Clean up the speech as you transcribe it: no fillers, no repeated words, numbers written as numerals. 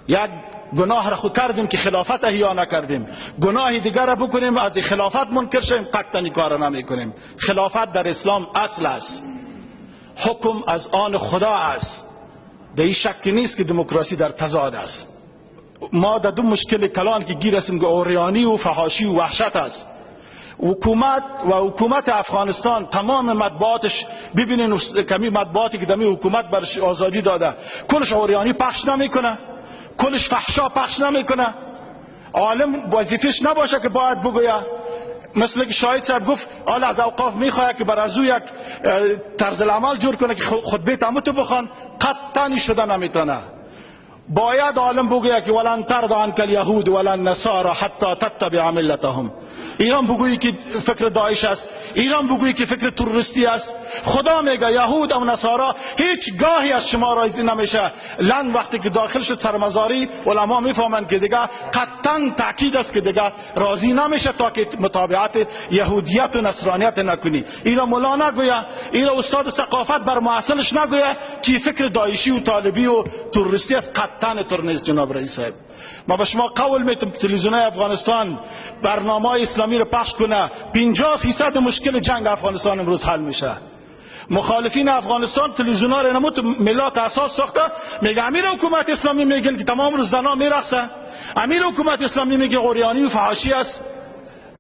یک گناه را خود کردیم که خلافت احیا نکردیم، گناه دیگر را بکنیم و از خلافت منکر شویم، قطعا این کار را نمیکنیم. خلافت در اسلام اصل است، حکم از آن خدا است. در این شک نیست که دموکراسی در تضاد است. ما در دو مشکل کلان که گیر هستیم که عریانی و فحاشی و وحشت است. حکومت و حکومت افغانستان تمام مطبوعاتش ببینین، کمی مطبوعاتی که دمی حکومت برش آزادی داده، کلش عریانی پخش نمیکنه، کلش فحشا پخش نمیکنه. عالم وظیفش نباشه که باید بگویه، مثل که شاهد صاحب گفت حالا از اوقاف میخواد که بر از او یک طرز العمل جور کنه که خطبه تموتو بخوان، قطعا شده نمیتونه. باید عالم بگویه که ولن ترضى عنك اليهود ولا النصارى حتى تتبع ملتهم. ایران بگویی که فکر داعش است، ایران بگویی که فکر تروریستی است. خدا میگه یهود و نصارا هیچ گاهی از شما راضی نمیشه. لن وقتی که داخل شد سرمزاری، علما میفهمند که دیگه قطعا تاکید است که دیگه راضی نمیشه تا که متابعت یهودیت و نصرانیت نکنی. اینا مولا نگویه، اینا استاد ثقافت بر محصلش نگویه که فکر داعشی و طالبی و تروریستی است. قطعا تر نیست جناب رئیس صاحب. ما به شما قول میتم تلویزیون افغانستان برنامه اسلامی رو پخش کنه، 50% مشکل جنگ افغانستان امروز حل میشه. مخالفین افغانستان تلویزیون ها رو نمود ملات اساس ساخته، میگه امیر حکومت اسلامی میگه که تمام روز زنا میرقصه، امیر حکومت اسلامی میگه عریانی و فحاشی است.